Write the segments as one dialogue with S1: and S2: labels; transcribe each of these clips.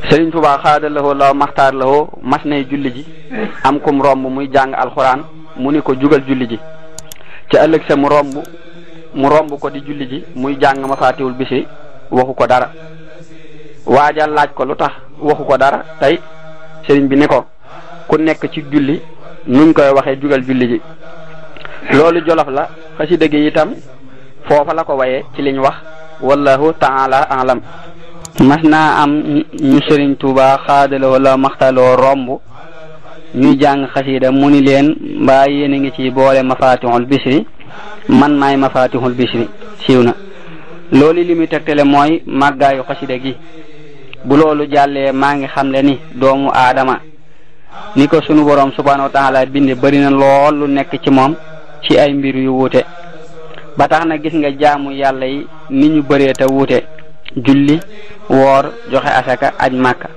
S1: Sëriñ Tuubaa xaadalawoo la maxtaar lawoo mas nay julli ji am kum romb muy jàng alxuraan mu ni ko jugal julli ji ca ëllëg sa mu romb ko di julli ji muy jàng Mafaatihul Bichri waxu ko dara. waaja laaj ko lu tax waxu ko dara tey sëriñ bi ni ko ku nekk ci julli nuñ koy waxee jugal julli ji. loolu jolof la xasida gi itam foofa la ko waye ci liñ wax wallahu taala alam. mas naa am ñu Sëriñ Tuubaa xaadaloo la maxtaloo romb ñuy jàng xasida mu ni leen mbaa yéen a ngi ci boole Mafaatihul Bichri man maay Mafaatihul Bichri siiw na. loolu li muy tegtale mooy màggaayu xasida gi. bu loolu jàllee maa ngi xamle ni doomu aadama ni ko sunu borom subhanahu wa taala binde bari na lool lu nekk ci moom ci ay mbir yu wuute ba tax na gis nga jaamu yàlla yi ni ñu bëree te wuute julli woor joxe asaka aj màkka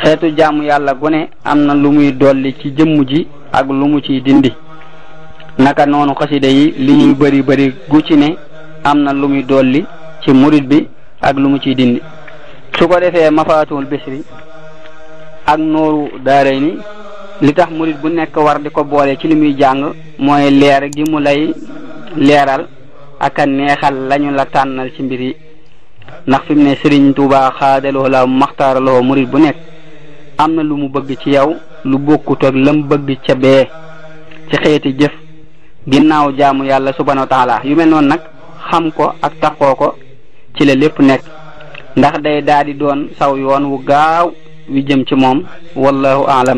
S1: xeetu jaamu yàlla gu ne am na lu muy dolli ci jëmm ji ak lu mu ciy dindi naka noonu xasida yi li ñuy bëri gu ci ne am na lu muy dolli ci murid bi ak lu mu ciy dindi. su ko defee Mafaatihul Bichri ak Nooru Daarayni li tax murid bu nekk war di ko boole ci li muy jàng mooy leer gi mu lay leeral ak a neexal lañu la tànnal ci mbir yi ndax fi mu ne Sëriñ Tuubaa xaadaloo la maxtaaraloo murid bu nekk am na lu mu bëgg ci yow lu bokkut ak lam bëgg ca bee ci xeeti jëf ginnaaw jaamu yàlla subhanahu wa taala yu mel noonu nag xam ko ak taxoo ko ci la lépp nekk ndax day daal di doon saw yoon wu gaaw wi jëm ci moom wallahu aalam.